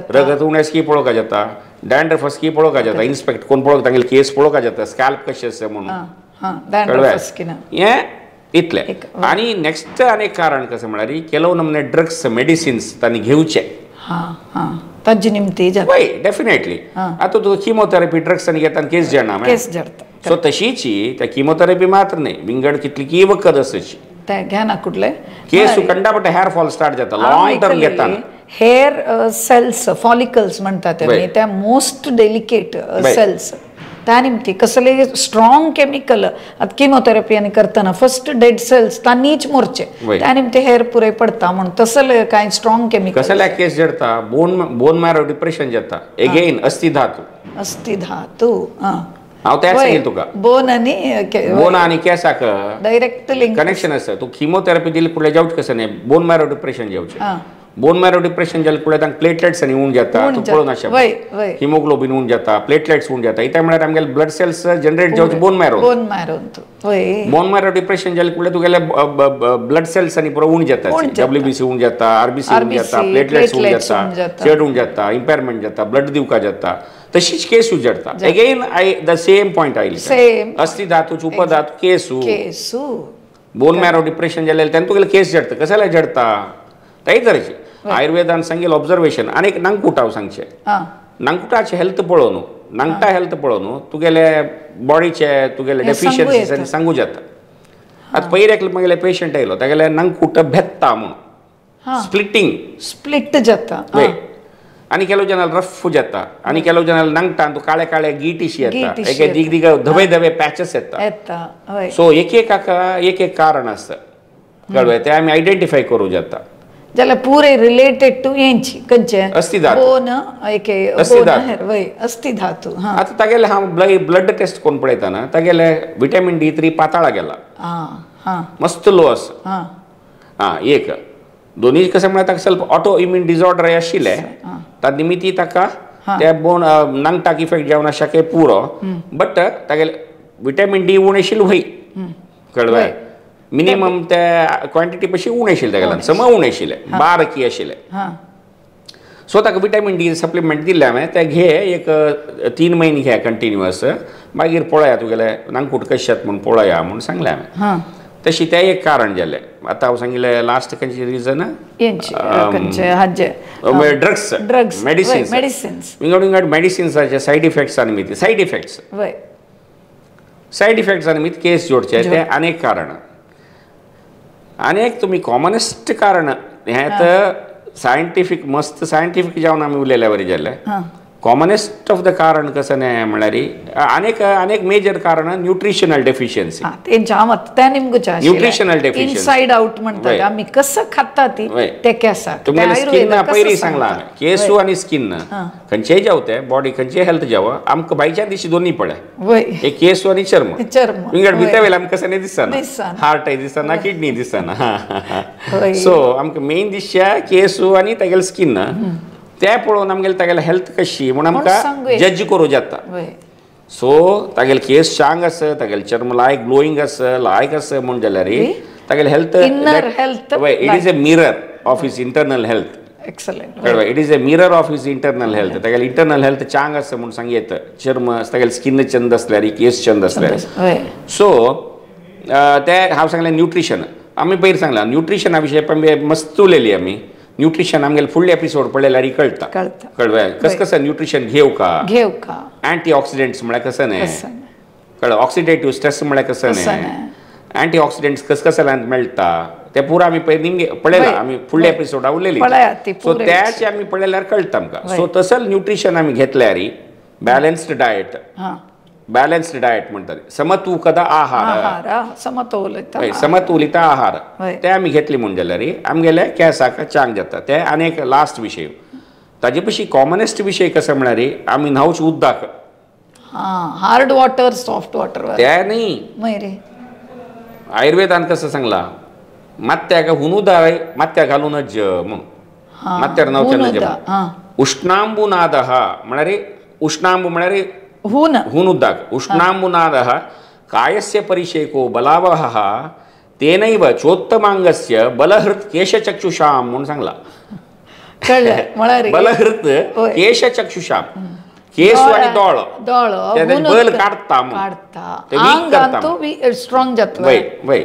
रगत उणें पळोवपाक जाता, डॅन्ड्रफ की पळोवपाक जाता, इन्स्पेक्ट कोण पळोवपाक तांगेले केस पळोवपाक जाता, स्कॅल्प कशें आसा म्हणून कळ्ळें हें इतलें. आनी नेक्स्ट आनी एक कारण कशें म्हळ्यार ಕೆಲವು नमूने ड्रग्स मेडिसिन्स तांणी घेवचे ताजी निमती जाता. वय डेफिनेटली. आतां तुका किमोथेरपी ड्रग्स आनी घेता केस जडना, केस जडता. सो तशीची त्या किमोथेरपी मात्र न्ही, विंगड कितली वखद आसाची ते घेना कुठले केस कंडापट हेअर फॉल स्टार्ट जाता लॉंग टर्म घेता. हेअर सेल्स फॉलिकल्स म्हणतात ते, त्या मोस्ट डेलिकेट सेल्स त्या निमती कसले स्ट्रॉंग केमिकल आता किमोथेरपी आनी करतना फर्स्ट डेड सेल्स तांणीच मोरचे, त्या निमती हेअर पुरे पडता म्हणून तसले काय स्ट्रॉंग केमिकल कसल्या केस जडता. बोन मॅरो डिप्रेशन जाता, एगेन अस्थिधातू, अस्थिधातू. हांव तेंच सांगील तुका, बोन आनी बोन आनी केसाक डायरेक्ट लिंक कनेक्शन आसा. तूं किमोथेरपी दिली फुडले जावचें कशें न्ही, बोन मॅरो डिप्रेशन जावचें. बोन मॅरो डिप्रेशन जालें फुडें तांकां प्लेटलेट्स आनी उण जाता, तूं पळोवन आसता हिमोग्लोबीन उण जाता, प्लेटलेट्स उण जाता. इत्याक म्हळ्यार आमगेले ब्लड सेल्स जनरेट जावचे बोन मॅरो, बोन मॅरोन. बोन मॅरो डिप्रेशन जालें फुडें तुगेले ब्लड सेल्स आनी पुरो उण जाता, WBC उण जाता, RBC उण जाता, प्लेटलेट्स उण जाता, चड उण जाता, इम्पेरमेंट जाता, ब्लड दिवका जाता. तशीच केस उजडता. Again I the same point आयली, अस्थि धातू उपधातू केसू, केसू बोन मॅरो डिप्रेशन जालें तेन्ना तुगेले केस जडता. कशें जडता तेय तरेचे आयुर्वेदान सांगेल ऑब्जर्वेशन. आनी एक नांगकूट हांव सांगचें, नांगकुटाचें हेल्थ पळोवन, नांगटा हेल्थ पळोवन तुगेले बॉडीचे तुगेले डेफिशियन्सीस आनी सांगू जाता. आतां पयर एकलो म्हगेले पेशंट आयलो, तागेले नांगकूट भेत्ता म्हणून, स्प्लिटींग, स्प्लिट जाता. आनी ಕೆಲವು जन रफ जाता, आनी ಕೆಲವು जन नांगटान तूं काळे काळे गिटीशी येता, एक दिग दिग धवे धवे पॅचेस येता. सो एक एकाक एक एक कारण आसता, कळ्ळें? ते आमी आयडेंटिफाय करूं जाता. जाल्यार पुरे रिलेटेड टू हेंची खंयचे अस्थिधातू, बोन अस्थिधातू, अस्थिधातू. आतां तागेले हांव ब्लड टेस्ट करून पळयतना तागेले विटामीन D3 पाताळा गेला, मस्त लो आसा. आं एक दोनूय कशें म्हळ्यार ताका सेल्फ ऑटो इम्यून डिसऑर्डर आशिल्लें, ता निमित्ती ताका त्या बोन नांगटाक इफेक्ट जावन आसा पुरो, बट तागेले विटामीन डी उणें आशिल्लें वय, कळ्ळें? मिनिमम त्या क्वांटिटी पशी उणें आशिल्लें तागेल्यान, सम उणें आशिल्लें, बारकी आशिल्लें. सो ताका विटामीन डी सप्लिमेंट दिल्लें हांवें, तें घे एक 3 म्हयने घे कंटिन्युअस, मागीर पळया तुगेलें नांगकूट कशें जाता म्हूण पळया म्हूण सांगलें हांवें. तशी तें एक कारण जालें. आतां हांव सांगिल्लें लास्ट खंयचें रिजन, ड्रग्स, ड्रग्स मेडिसिन्स, विंगड विंगड मेडिसिन्साचे सायड इफेक्ट्सा निमित्त, सायड इफेक्ट्स, सायड इफेक्ट्सा निमित्त केस जोडचे तें आनीक कारण. आनी एक तुमी कॉमनेस्ट कारण हें तर सायंटिफीक मस्त सायंटिफीक जावन आमी उलयल्या वरी जालें. कॉमनेस्ट ऑफ the कारण कशें न्ही म्हळ्यार अनेक अनेक मेजर कारण nutritional deficiency. Nutritional deficiency inside out म्हणतात आमी कसं खाता ती ते केसाक. तुमगेले स्किन पयलीं सांगलां हांवें, केसू आनी स्किन खंयचेय जावं ते बॉडी खंयचेय हेल्थ जावं आमकां बायच्यान दिशी दोन्ही पळय, एक केसू आनी चर्म, विंगड भितर वयले आमकां कशें न्ही दिसना, हार्टय दिसना, किडनी दिसना. सो आमकां मेन दिसच्या केसू आनी तागेले स्किन, ते पळोवन आमगेले तागेले हेल्थ कशी म्हूण आमकां जज करूं जाता. सो तागेले केस चांग आसा, तागेले चर्म लायक ग्लोईंग आसा, लायक आसा म्हूण जाल्यार तागेले health, it is a mirror of his internal health. Excellent. कळ्ळें? It is a mirror of his internal health. तागेले इंटरनल हेल्थ चांग आसा म्हूण सांग येता, चर्म तागेले स्किन चंद आसल्यार, केस चंद आसल्यार. सो ते हांव सांगलें न्यूट्रिशन, आमी पयर सांगलां न्यूट्रिशना विशय पण मस्त उलयली आमी. न्यूट्रिशन आमगेले फुडले एपिसोड पळयल्यार कळटा, कळ्ळें? कस कसं न्यूट्रिशन घेवं का, घेवं का, अँटी ऑक्सिडंट्स म्हळ्यार कसं न्ही, कळ्ळें? ऑक्सिडेटिव्ह स्ट्रेस म्हळ्यार कसं न्ही, अँटी ऑक्सिडंट्स कस कसल्यान मेळटा, ते पुरा आमी पळय निमगे पळयला आमी फुडल्या एपिसोडा उरलेली सो त्याचे आमी पळयल्यार कळटा आमकां. सो तसं न्यूट्रिशन आमी घेतल्यार बॅलन्स्ड डायट, बॅलन्स्ड डायट म्हणटात, समतूकदा आहार, समतोलित समतोलित आहार ते आमी घेतली म्हूण जाल्यार आमगेले केंसाक चांग जाता. ते आनी एक लास्ट विशय ताजे पशी कॉमनेस्ट विशय कसो म्हळ्यार आमी न्हांवचे उदक, हार्ड वॉटर सॉफ्ट वॉटर ते न्ही. मागीर आयुर्वेदान कसं सांगला मात्याक हुनुदार मात्या घालूनच म्हणून मात्यार न्हांवचे. उष्णांबुनादः म्हळ्यार उष्णांबू म्हळ्यार हून, हून उदक. उष्णांबुनादः कायस्य परिषेको बलावहः तेनैव चोत्तमांगस्य बलहृत केशचक्षुषां म्हणून सांगला. कळ्ळें? बलहृत केशचक्षुषां, केस आनी दोळो, दोळो बल काडटा काडटा, स्ट्रॉंग जाता. वय वय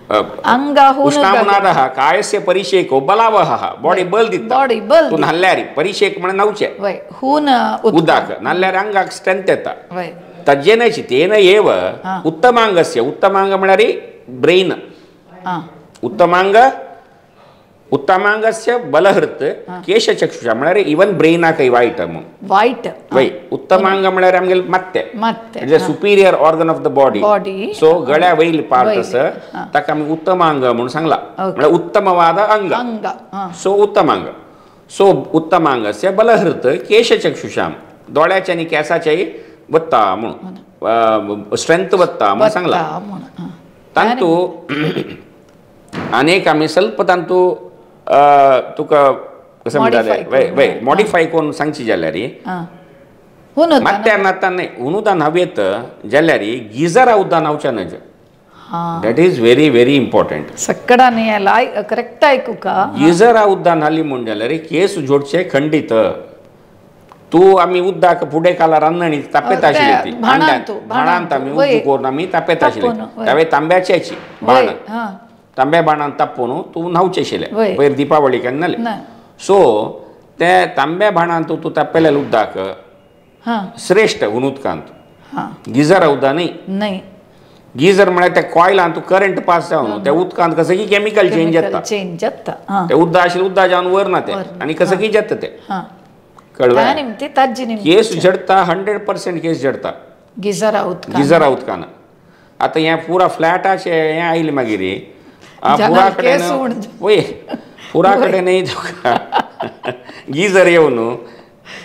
उष्णांबुनादः कायस्य परिषेको बलावहः, बॉडी बल दिता, बॉडी बल. तूं न्हाल्यार परिषेक म्हळ्यार न्हावचें हून उदक न्हाल्यार अंगाक स्ट्रेंथ येता. तज्जेनच तेन एव उत्तमांगस्य, उत्तमांग म्हळ्यार ब्रेन, उत्तमांग उत्तमांगस्य बलहृत केशचक्षुषा म्हळ्यार इवन ब्रेनाकय वायट म्हणून वायट. वय उत्तमांग म्हळ्यार आमगेले मात्ते, म्हणजे superior organ of the body. So गळ्या वयल पार्ट आसा ताका आमी उत्तमांग म्हणून सांगला, म्हळ्यार उत्तमवाद अंग. सो उत्तमांग, सो उत्तमांगस्य बलहृत केशचक्षुषां, दोळ्याच्या आनी केंसाच्याय वत्ता म्हणून स्ट्रेंथ वत्ता म्हणून सांगला. तांतू अनेक आमी स्वल्प तांतू तुका कसं म्हणटाले वय वय मॉडिफाय करून सांगची जाल्यार मात्यार न्हाता न्हय हुनुदान हवेत जाल्यार गिजरा उदकान न्हांवचें न्हय. That is very very important. सक्कडा न्ही करेक्ट आयकूका. गिजरा उदकान न्हाली म्हूण जाल्यार केस जोडचे खंडीत. तूं आमी उदक फुडें काला रांदणी तापेत आशिल्ली ती भाणांत आमी उदक करून आमी तापेत आशिल्ली त्यावेळी तांब्याची भाण, तांब्या बाणान तापोवन तूं न्हांवचें आशिल्लें पयर दिपावळी केन्ना न्हालें. सो ते तांब्या भाणान तूं तापेलें उदक श्रेश्ठ हुन उदकांत, गिजरा उदक न्ही. गिजर म्हळ्यार त्या कॉयलान तूं करंट पास जावन त्या उदकांत कसं की केमिकल चेंज जाता, चेंज जाता. ते उदक आशिल्लें उदक जावन वर ना तें आनी कसं की जाता तें कळ्ळें. केस झडटा 100% केस झडटा गिजरा उदकान, गिजरा उदकान. आतां हें पुरा फ्लॅटाचें हें आयलें मागीर पुरा कडेन वय पुरा कडेन तुका गिजर येवन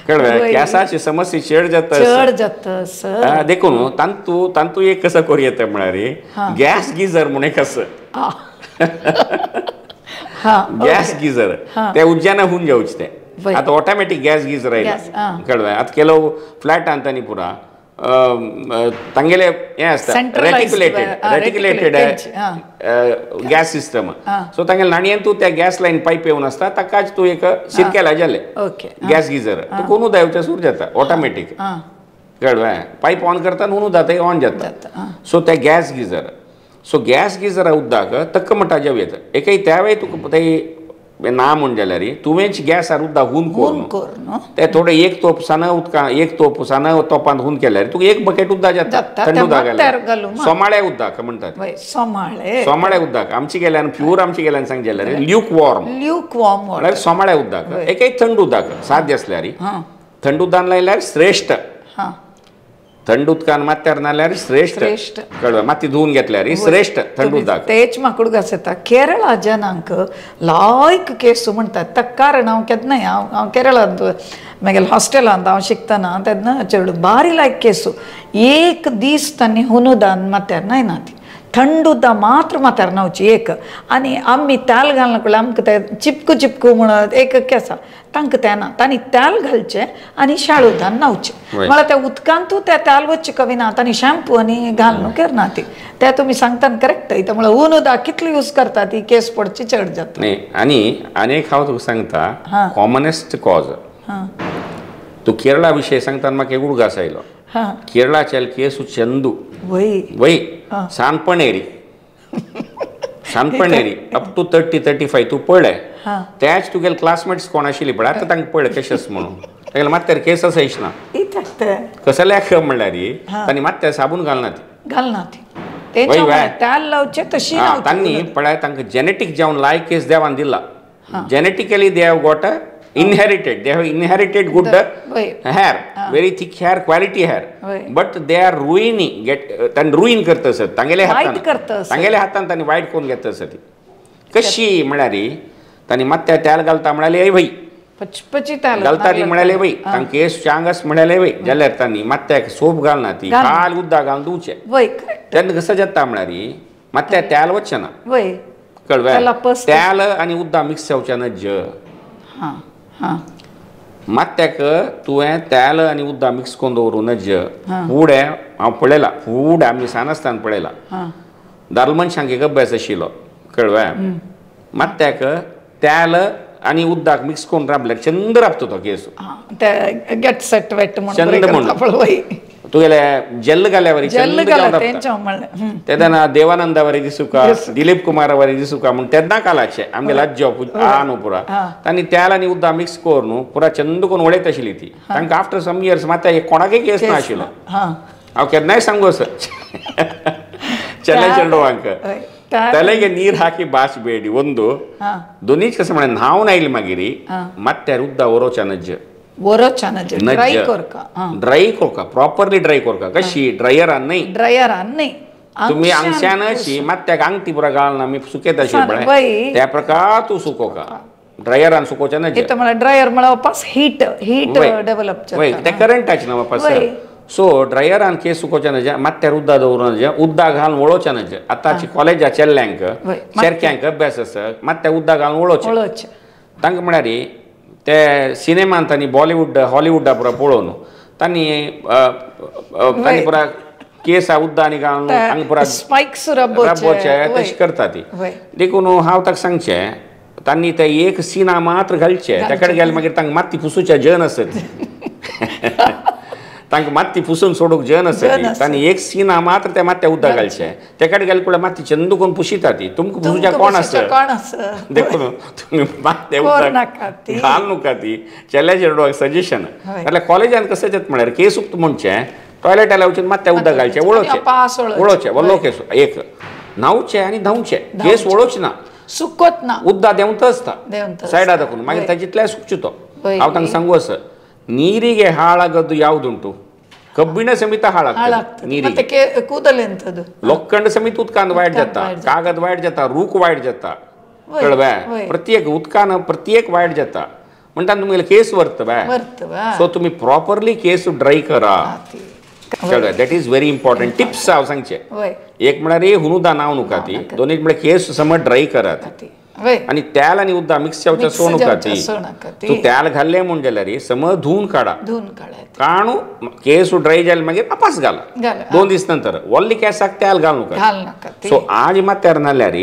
कळ्ळें केंसाची समस्या चड जाता, चड जाता. देखून तांतू तांतू एक कसं करूं येता म्हळ्यार गॅस गिजर म्हूण एक आसा, गॅस गिजर ते उज्यान हून जावचें तें. आतां ऑटोमॅटीक गॅस गिजर आयला कळ्ळें. आतां केलो फ्लॅटान तांणी पुरा तांगेले हें आसता reticulated, reticulated gas system. So तांगेले नाणयेन तूं त्या गॅस लायन पायप येवन आसता ताकाच तूं एक सिरकेला जालें गॅस गिजर तूं कोणू दायवच्या सूर जाता ऑटोमॅटीक कळ्ळें. पायप ऑन करता न्हू जाता ऑन जाता. सो ते गॅस गिजर, सो गॅस गिजरा उदक तक्क म्हणटा जेव येता एकय त्या वेळी तुका ते ना म्हूण जाल्यार तुवेंच गॅसार उदक हून करून ते थोडे एक तोप सान उदकां एक तोप सान तोपान हून केल्यार तुका एक बकेट उदक जाता थंड उदक घाल्यार. सोमाळे उदक म्हणटात, सोमाळे उदक आमचे गेल्यान प्यूर आमचे गेल्यान सांग जाल्यार ल्यूक वॉर्म, ल्यूक वॉर्म म्हळ्यार सोमाळे उदक एकय थंड उदक साद्य आसल्यार थंड उदकान लायल्यार श्रेश्ठ, थंड उदकान मात्यार नाल्यार श्रेश्ठ कळ्ळें. माती धुवून घेतल्यार श्रेश्ठ थंड उदक. तेच म्हाका उडगास येता केरळा जनांक लायक केस म्हणटात ताका कारण हांव केन्नाय हांव केरळांत मागीर हॉस्टेलांत हांव शिकतना तेन्ना चेडूं बारी लायक केसू एक दीस तांणी हुनुदान माथ्यार न्हायना ती थंड उदक मात्र माथ्यार न्हांवची एक. आनी आमी तेल घालना कळ्ळें आमकां तें चिपकू चिपकू म्हणत एक केसा तांकां तें ना, तांणी तेल घालचें आनी शाळ उदकान न्हांवचें म्हळ्यार त्या उदकांतूय त्या तेल वचचें कवी ना, तांणी शॅम्पू आनी घालून करना ती. तें तुमी सांगता करेक्ट इतलें म्हळ्यार ऊन उदक कितलें यूज करता ती केस पडची चड जाता. न्ही आनी आनी एक हांव तुका सांगता कॉमनेस्ट कॉज तूं केरळा विशय सांगता म्हाका एक उडगास आयलो. केरळाच्या केसू चंदू वय वय सानपणेरी सानपणेरी अप टू 30 35 तूं पळय त्याच तुगेले क्लासमेट्स कोण आशिल्ली पळय आतां तांकां पळय कशेंच म्हणून तागेले मात्यार केस आसा ना कसल्या म्हणल्यार तांणी मात्यार साबून घालना ती, घालना ती तेंच्या लावचे तशी तांणी पळय तांकां जेनेटीक जावन लायक केस देवान दिला. Genetically they have got a inherited, they have inherited good hair, very thick hair, quality hair, but they are ruining get तांणी रुईन करता आसत तांगेले हातान, तांगेले हातान तांणी वायट करून घेता आसत. कशी म्हळ्यार तांणी मात्या तेल घालता म्हळ्यार ए भाई पचपची तेल घालता ती म्हळ्यार भाई तांकां केस चांगस म्हळ्यार भाई जाल्यार तांणी मात्याक सोप घालना ती काल उद्दा घालून धुवचें. तेन्ना कसं जाता म्हळ्यार मात्या तेल वचना कळवें, तेल आनी उद्दा मिक्स जावचें नज. मात्याक तुवें तेल आनी उद्दा मिक्स करून दवरूं नज. फुडें हांव पळयला, फुडें आमी सान आसतना पळयला दारुल मनशांक एक अभ्यास आशिल्लो कळवें. मात्याक तेल आनी उद्दाक मिक्स करून राबल्यार चंद राबतो तो केस गेट सेट वेट चंद म्हणून तुगेले जेल्ल घाल्यावरी जेल्ल तेन्ना देवानंदावरी दिसूका दिलीप कुमारावरी दिसूका म्हूण तेन्ना कालाचे आमगे आज्जो आ न्हू पुरा तांणी तेल आनी उद्दा मिक्स करून पुरा चंद करून वळयत आशिल्ली ती. तांकां आफ्टर सम इयर्स मात्या कोणाकय केस ना आशिल्लो. हांव केन्नाय सांगू सर चेले चेडवांक ತಲೆಗೆ ನೀರು ಹಾಕಿ ಬಾಚಬೇಡಿ ಒಂದು. ದೊನ್ನಿ ಕಸ ಮಾಡ ನಾವು ನಾಯಿಲ್ ಮಗಿರಿ ಮತ್ತೆ ಉದ್ದ ಒರೋಚ ನಜ್ಜ ಡ್ರೈ ಕೊರ್ಕ, ಡ್ರೈ ಕೊರ್ಕ, ಪ್ರಾಪರ್ಲಿ ಡ್ರೈ ಕೊರ್ಕ. ಕಶಿ ಡ್ರೈಯರ್ ಅನ್ನೈ, ಡ್ರೈಯರ್ ಅನ್ನೈ तुम्ही अंगशान अशी मात्याक आंगती पुरा घालना मी सुकेत अशी त्या प्रकार तू सुकोका ड्रायरान सुकोचे ना. ड्रायर म्हळ्यार वापस हीट हीट डेव्हलप ते करंटाचे ना वापस. सो ड्रायरान केस सुकोवचे नजे, मात्यार उद्दा दवरून नजे, उद्दा घालून वळोवचे नजे. आतांची कॉलेजा चेल्ल्यांक चेरक्यांक अभ्यास आसा मात्या उद्दा घालून वळोवचे. तांकां म्हळ्यार ते सिनेमान तांणी बॉलिवूड हॉलिवूडा पुरा पळोवन तांणी तांणी पुरा केस उद्दा आनी घालून हांगा पुरा स्पायक्स रबोवचे तशें करता ती. देखून हांव ताका सांगचें तांणी ते एक सिना मात्र घालचे त्या कडेन गेले मागीर तांकां माती पुसूचे जन आसत, तांकां माती पुसून सोडूंक जन आसत. तांणी एक सिना मात्र त्या मात्या उदक घालचे त्या कडेन गेले पळय माती चंदू करून पुशिता ती. तुमकां पुसूच्या कोण आसा देखून तुमी मात्या उदक घाल नका ती. चेल्या चेडवाक सजेशन जाल्यार कॉलेजान कशें जाता म्हळ्यार केस उक्त म्हणचें टॉयलेटाला वचून मात्या उदक घालचें वळोवचें वळोवचें वल्लो केस एक न्हांवचें आनी धांवचें केस वळोवचें ना सुकोत ना उद्दा देंवता आसता सायडा दाखोवन मागीर ताजितल्याय सुकचो तो. हांव तांकां सांगू आसा ನೀರಿಗೆ ಹಾಳಾಗದ್ದು ಯಾವುದುಂಟು ಕಬ್ಬಿಣ ಸಮೇತ ಹಾಳಾಗ್ತದೆ ನೀರಿಗೆ ಕೂದಲೆಂತದ್ದು ಲೊಕ್ಕಂಡ ಸಮೇತ ಉತ್ಕಾನ್ ವಾಯ್ಟ್ ಜತ್ತ ಕಾಗದ white Jath rook white Jath Kalwe प्रत्येक उदकान प्रत्येक वायट जाता म्हणटा तुमगेले केस वरतवे. सो तुमी प्रॉपरली केस ड्राय करा कळ्ळें. That is very important tips हांव सांगचें. एक म्हळ्यार हुनुदा नाव नुका ती, दोन एक म्हळ्यार केस समज ड्राय करात आनी तेल आनी उद्दा मिक्स जावचें सो नुका ती. तूं तेल घाल्लें म्हूण जाल्यार समज धुवन काडा, काणू केस ड्राय जाले मागीर वापस घाला 2 दीस नंतर. वल्ली केसाक तेल घाल नुका. सो आज मात्यार नाल्यार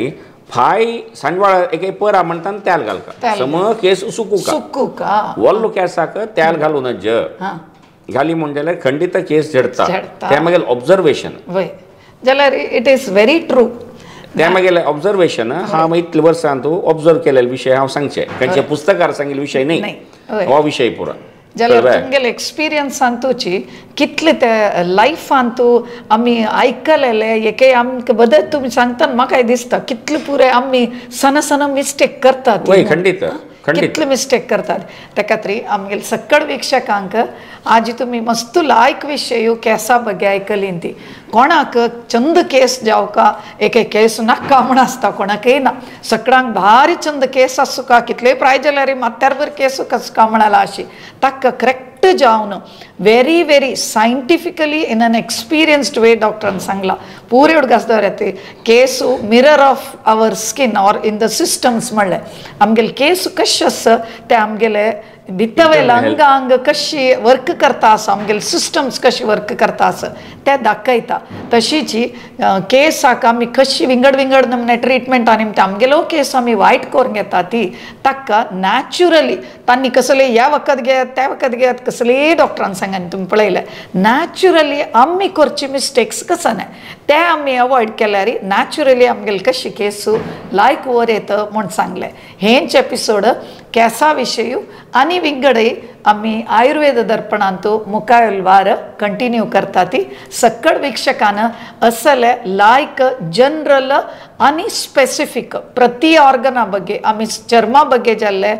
फाय सांजवाळा एक परा म्हणटा तेल घालका समज केस सुकूका. वल्लो केसाक तेल घालूं नज घाली म्हूण जाल्यार खंडीत केस झडता. त्या मागीर ऑब्जर्वेशन जाल्यार it is very true. त्या मागेले ऑब्जर्वेशन हांव इतले वर्सां तूं ऑब्जर्व केलेले विशय हांव सांगचे खंयच्या पुस्तकार सांगिल्ले विशय न्ही हो विशय पुरा. जाल्यार तुमगेले एक्सपिरियन्सान तुची कितले ते लायफान तूं आमी आयकलेले एके आमकां बदल तुमी सांगता म्हाकाय दिसता कितले पुरे आमी सना सना मिस्टेक करतात. खंडीत कितले मिस्टेक करतात. त्या खातीर आमगेले सकळ वीक्षकांक आज तुमी मस्त लायक विशय केसा बगे आयकली ती. कोणाक चंद केस जावका एक एक केस नाका म्हण आसता कोणाकय ना सगळ्यांक भारी चंद केस आसूका कितलेय प्राय जाल्यार मात्यार बर केस कसका म्हणाला अशी ताका करेक्ट जावन very very scientifically in an experienced way डॉक्टरान सांगला पुरे उडगास दवरात case mirror of our skin or in the systems म्हणलें आमगेले केस कशें आसा ते आमगेले भितवेले अंगांग कशी वर्क करता आसा आमगेले सिस्टम्स कशी वर्क करता आसा ते दाखयता. तशीच केसाक आमी कशी विंगड विंगड नमूने ट्रिटमेंट आनी आमगेलो केस आमी वायट करून घेता ती ताका नॅचरली तांणी कसले ह्या वखद घेयात त्या वखद घेयात कसलेय डॉक्टरान सांगा तुमी पळयलें नॅचरली आमी करची मिस्टेक्स कसं ते आमी अवॉयड केल्यार नॅचरली आमगेले कशी केसू लायक वर येता म्हूण सांगलें. हेंच एपिसोड केसा विशय आनी विंगडय आमी आयुर्वेद दर्पणांतू मुखायल वार कंटिन्यू करता ती सक्कड वीक्षकान असले लायक जनरल आनी स्पेसिफीक प्रति ऑर्गना ಬಗ್ಗೆ आमी चर्मा ಬಗ್ಗೆ जाल्ले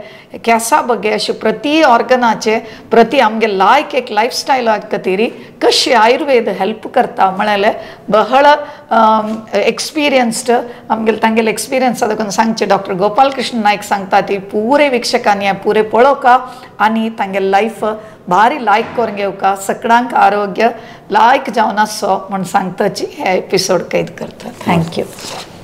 केसा ಬಗ್ಗೆ अशे प्रति ऑर्गनाचे प्रति आमगे लायक एक लायफ स्टायल खातीर कशी आयुर्वेद हेल्प करता म्हळ्यार बहळ एक्सपिरियन्स्ड आमगेले तांगेले एक्सपिरियन्स देखून सांगचे डॉक्टर गोपालकृष्ण नायक सांगता ती पुरे वीक्षकांनी पुरे पळोवका आनी तांगेले लायफ भारी लायक करून घेवका सगळ्यांक आरोग्य लायक जावन आसचो म्हूण सांगताची हे एपिसोड कैद करता. Thank you.